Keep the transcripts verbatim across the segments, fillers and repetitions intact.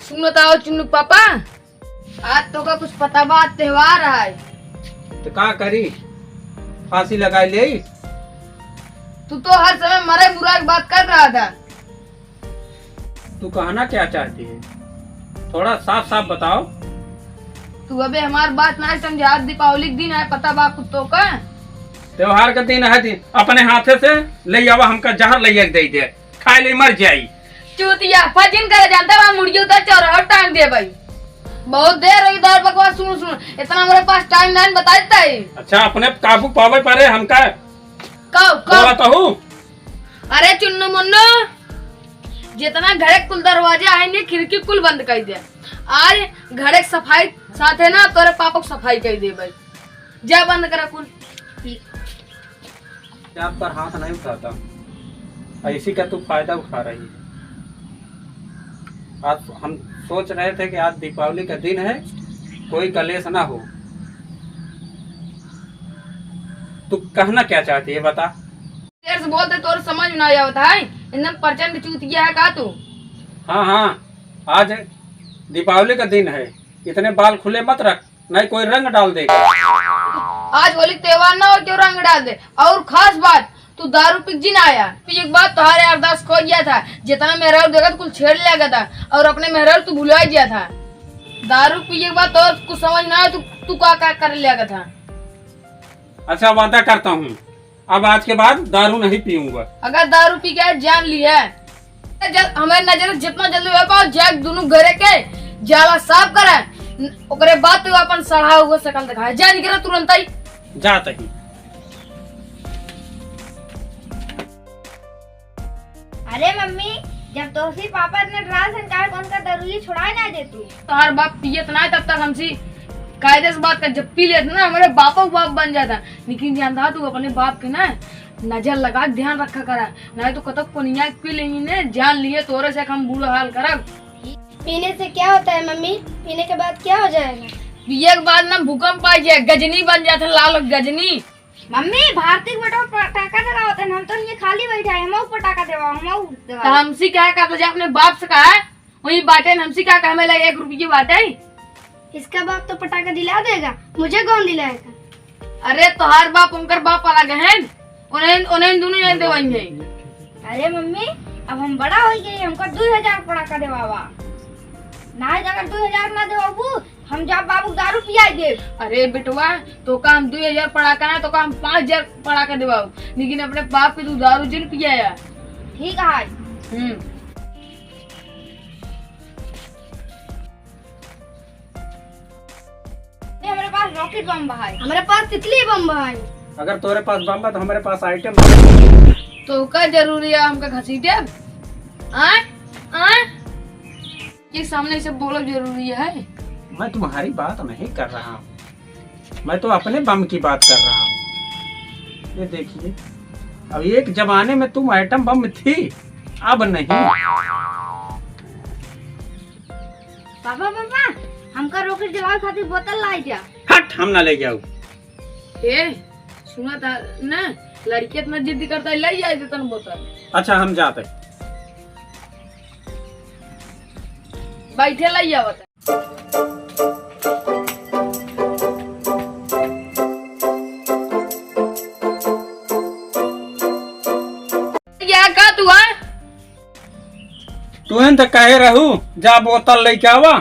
सुन बताओ चुन्नू पापा, आज तोका कुछ पता बा, त्योहार है। तो का करी, फांसी लगाई ले? तू तो हर समय मरे बुरा की बात कर रहा था। तू कहना क्या चाहती है, थोड़ा साफ साफ बताओ। तू अबे हमार बात ना समझा, आज दीपावली के दिन है, पता बा कुत्तों का। त्योहार का दिन है, दिन अपने हाथे से ले आवा, हमका जहर ले के दे दे, खाए ले मर जाई। चूतिया फजिन करे जानता बा, मुर्गी उधर चौराहा टांग दे भाई। बहुत देर होई दौर बकवास सुन सुन, इतना हमारे पास टाइम नहीं बता देता है। अच्छा, अपने काबू पावे परे हमका। कब, कब? बोला तो हूँ। अरे चुन्नू मुन्नू, जितना घरे कुल दरवाजा है ने खिड़की कुल बंद कर दे। आज घरे के सफाई साथ है ना, तोरे पापा को सफाई कर दे भाई। जा बंद करा कुल। ठीक। क्या पर हाथ नहीं उठाता, ऐसी का तू फायदा उठा रही है। आज हम सोच रहे थे कि आज दीपावली का दिन है, कोई कलेश ना हो। तू कहना क्या चाहती है, बता। देर से बोलते तोर समझ में ना आवत है, एकदम प्रचंड चूतिया है का तू? हाँ, हाँ, आज दीपावली का दिन है, इतने बाल खुले मत रख, नहीं कोई रंग डाल देगा। आज होली त्योहार ना हो, क्यों रंग डाल दे? और खास बात, तू दारू पी के जिन आया, पिए के बाद तुम्हारे यारदाश्त खो गया था, जितना मेहरारू देखा था, कुल छेड़ लिया गया था, और अपने मेहरारू तू भुला गया था। दारू पिए के बाद तो कुछ समझ ना आया, तू, तू का, का कर लिया गया था। अच्छा, वादा करता हूँ, अब आज के बाद दारू नहीं पीऊंगा। अगर दारू पी के जान ली है, जल-, हमारे नजर जितना जल्दी हो पाओ, जाके दोनों घरे के जाला साफ करा, न-, ओकरे बाद तू अपन सड़ा हुआ शकल दिखाए। जा निकल तुरंत ही। जात ही। अरे मम्मी, जब तोहसी पापा इतना डराल सन, काहे कौन का दरुई छुड़ाए ना दे तू? तोहार बाप पियत ना है, तब तक हमसी कायदे से बात कर। जब पी लेत ना, हमारे बापो के बाप बन जाता। लेकिन जानता तू अपने बाप के ना नजर लगा के ध्यान रखा करा, नहीं तो कतक कोनिया के पी लेंगी ने, जान लिए तोरे से हम बुरा हाल करब। पीने से क्या होता है मम्मी? पीने के बाद क्या हो जाएगा? पिए के बाद ना भूकंप आ जाए, गजनी बन जाते, लाल गजनी। मम्मी, भारती के बेटवा पटाखा जलावत है, हम तो ये खाली बैठा है, हमहू पटाखा देवा, हमहू देवा। तो हमसी क्या कहता जा अपने बाप से कहा है, वही बाटे न, हमसी क्या कहा, हमें लगे एक रुपये की बाटे। इसका बाप तो पटाखा दिला देगा, मुझे कौन दिलाएगा? अरे तोहार बाप उनकर बाप अलग है, उन्हें, उन्हें दोनों ये देवाएंगे। अरे मम्मी, अब हम बड़ा हो गए, हमको दो हजार पटाखा देवावा। ना अगर दो हजार ना देवाबू, हम जाब बाबू दारू पियाई देब। अरे बेटवा, तोका हम दुई हजार पड़ाका ना, तोका हम पाँच हजार पड़ाका देवाओ, लेकिन अपने बाप के तू दारू जिन पियाया। ठीक है। हम्म। ये हमारे पास rocket बम बा है। हमारे पास तितली बम बा है। अगर तोरे पास बम बा तो हमारे पास item बम। तोका जरूरी है हमका घसीटे? आय? आय? के सामने से बोलब जरूरी है? मैं तुम्हारी बात नहीं कर रहा हूँ, मैं तो अपने बम की बात कर रहा हूँ। ये देखिए, अब एक जमाने में तुम item बम थी, अब नहीं। पापा, पापा, हमका rocket जलावे खातिर बोतल लाई जा। हट, हम ना ले जाऊ। ए, सुना था ना, लड़की इतना जिद करता है, ले जाए देतन बोतल। अच्छा, हम जाते। बैठे ले जावत। या का तू है? तुहन तो कहे रहू, जा बोतल लेके आवा।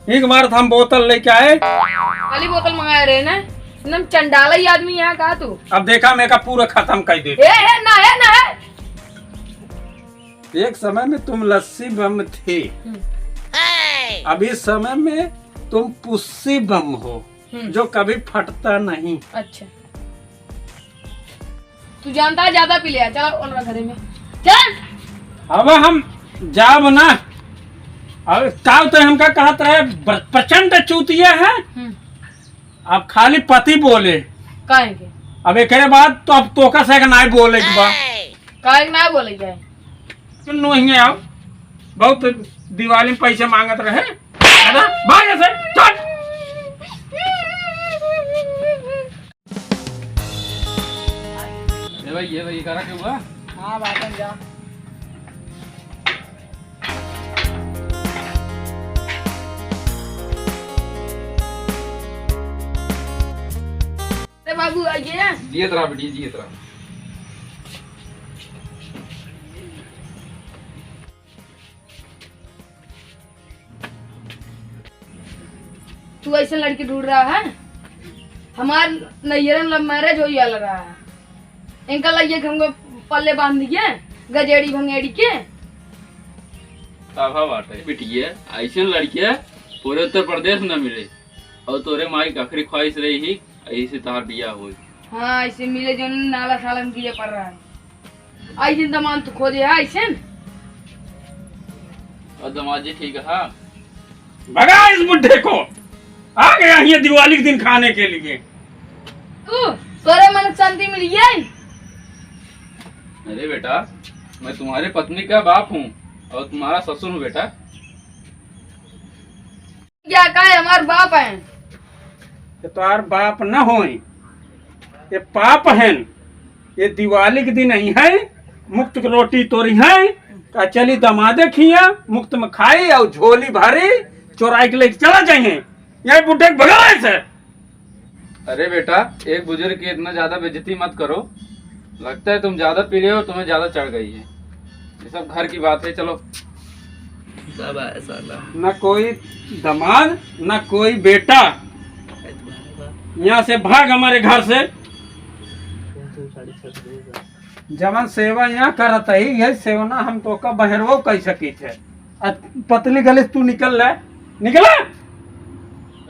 एक बार तो हम बोतल लेके आए। खाली बोतल मंगाए रहे ना, एकदम चंडाला ही आदमी यहाँ का तू। अब देखा, मैं का पूरा खत्म कर दे। ए, ए, ना है, ना है। एक समय में तुम लस्सी बम थे, हम्म। अब इस समय में तुम पुस्सी बम हो, हम्म। जो कभी फटता नहीं। अच्छा। तू जानता है ज्यादा पी लिया, चल ओनरा घरे में। चल। अब हम जाब ना। अब ताव तो हमका कहत रहे, ब-, प्रचंड चूतिया है। हम्म। अब खाली पति बोले। काहे के? अब एकरे बाद तो अब तोका से एक नाय बोले के बा। काहे के नाय बोले के है? सुन नो हियाँ आओ। बहुत दिवाली में पैसे मांगत रहे। है ना? भाग ऐसे, चल। ए भाई, ये भाई, ये करा के हुआ? हाँ, बाटन जा। अरे बाबू, आइए। जियत रहा बेटी, जियत रहा। तू ऐसे लड़की ढूंढ रहा है? हमार नैहरन love marriage होई वाला रहा है। इनका लइके हमको पल्ले बांध दिए, गजेड़ी भंगेड़ी के। का भाव बाटे? बिटिया, ऐसे लड़किया पूरे उत्तर प्रदेश न मिले। और तोरे माई के आखिरी ख्वाहिश रही ही, ऐसे तहार बियाह होई। हाँ, ऐसे मिले जो नाला सालन किए पड़ रहा है। ऐसे दमान तू खोजे है, ऐसे न? और दामाद जी ठीक है? भगा इस बुढ़े को, आ गया ये दिवाली के दिन खाने के लिए। तू, तोरे मन के शांति मिली है? अरे बेटा, मैं तुम्हारे पत्नी का बाप हूँ और तुम्हारा ससुर हूँ बेटा। क्या का है, हमार बाप है। ये तोहार बाप न होई, ये पाप हैं। ये दिवाली के दिन आई है, मुफ्त के रोटी तोरी है, का चली दमादे खिया, मुफ्त में खाई और झोली भरी, चोराई के लेके चला जाइए। यही बुढ़े के भगावे से। अरे बेटा, एक बुजुर्ग की इतना ज्यादा बेइज्जती मत करो, लगता है तुम ज्यादा पी रहे हो, तुम्हें ज्यादा चढ़ गई है। ये सब घर की बात है, चलो। सब है साला। ना कोई दामाद, ना कोई बेटा। यहाँ से भाग हमारे घर से। जवन सेवा यहाँ करत है, यही सेवा ना हम तो का बहरवो कह सकी थे। आ पतली गली से तू निकल ले, निकल।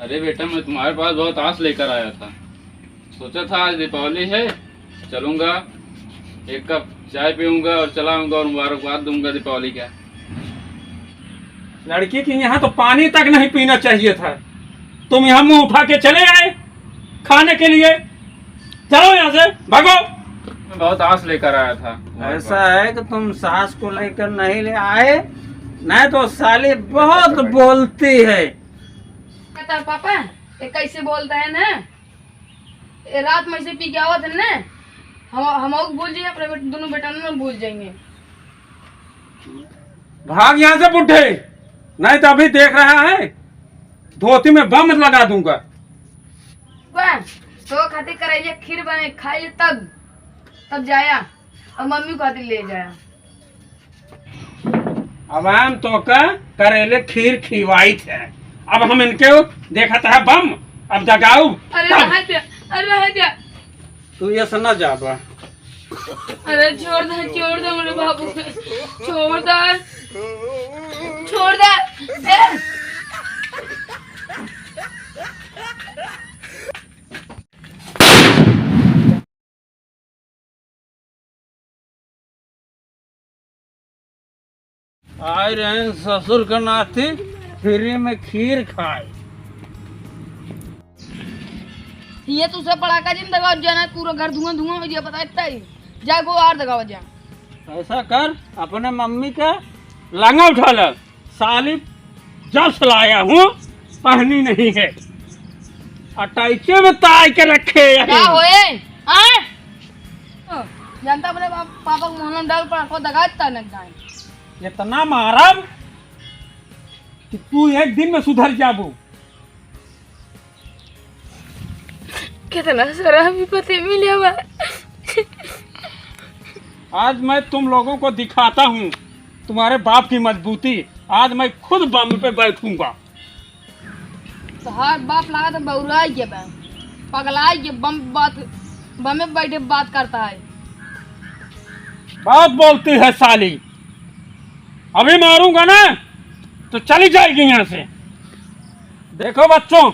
अरे बेटा, मैं तुम्हारे पास बहुत आस लेकर आया था। सोचा था आज दीपावली है, चलूंगा, एक कप चाय पीऊंगा और चला आऊंगा और मुबारकबाद दूंगा दीपावली का। लड़की के यहाँ तो पानी तक नहीं पीना चाहिए था, तुम यहाँ मुंह उठा के चले आए खाने के लिए। चलो यहाँ से, भागो। मैं बहुत आस लेकर आया था। ऐसा है कि तुम सास को लेकर नहीं ले आए, नहीं तो साली बहुत बोलती है। पता पापा, ये कैसे बोलता है ना? ए, रात में ऐसे पी के आवत है ने, हम, हम भूल जाइए, अपने बेट-, दोनों बेटन में भूल जाएंगे। भाग यहाँ से बुढ़े, नहीं तो अभी देख रहा है, धोती में बम लगा दूंगा। वाह, तो खातिर करेले खीर बने, खाई ले तब, तब जाया, और मम्मी को खातिर ले जाया। अब हम तोका करेले खीर खिवाई थे, अब हम इनके देखत है बम, अब जगाऊ अरे तब। रह जा, अरे रह जा। तू ये से न जाबा। अरे छोड़ दे, छोड़ दे मेरे बाबू के, छोड़ दे, छोड़ दे। ए! आए रहे ससुर के नाती, फ्री में खीर खाए। ये तुझसे पड़ाका जिन दगावत जाना, पूरा घर धुआं धुआं हो गया, पता है इतना ही। जा को आर दगावत जा। ऐसा कर, अपने मम्मी का लंगा उठा ले। साली जब से लाया हूँ, पहनी नहीं है। अटैची में ताई के रखे हैं। क्या होए? हाँ? ओ, जानता अपने पा-, पापा को मोहलम डाल पर आपको दगा देता न जाए। इतना मारब कि तू एक दिन में सुधर जाबू। कितना सारा अभी पति मिले बा। आज मैं तुम लोगों को दिखाता हूँ तुम्हारे बाप की मजबूती। आज मैं खुद बम पे बैठूंगा। तोहार बाप लागत है बौराई के बा, पगलाई के बम बात, बमे बैठे बात करता है। बहुत बोलती है साली, अभी मारूंगा ना तो चली जाएगी यहाँ से। देखो बच्चों,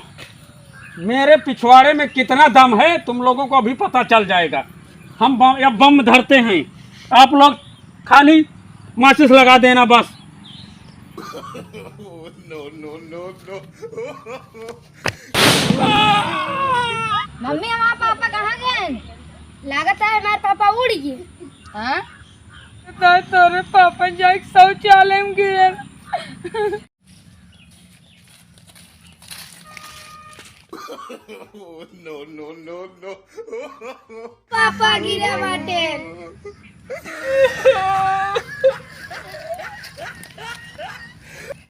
मेरे पिछवाड़े में कितना दम है, तुम लोगों को अभी पता चल जाएगा। हम बम, या बम धरते हैं, आप लोग खाली माचिस लगा देना बस। No, no, no, no। मम्मी, हमार पापा कहाँ गए? लागत है हमार पापा उड़ गए। हाँ? तो तोरे पापा जाके शौचालय में गए। No, no, no, no। पापा गिरे बाटे।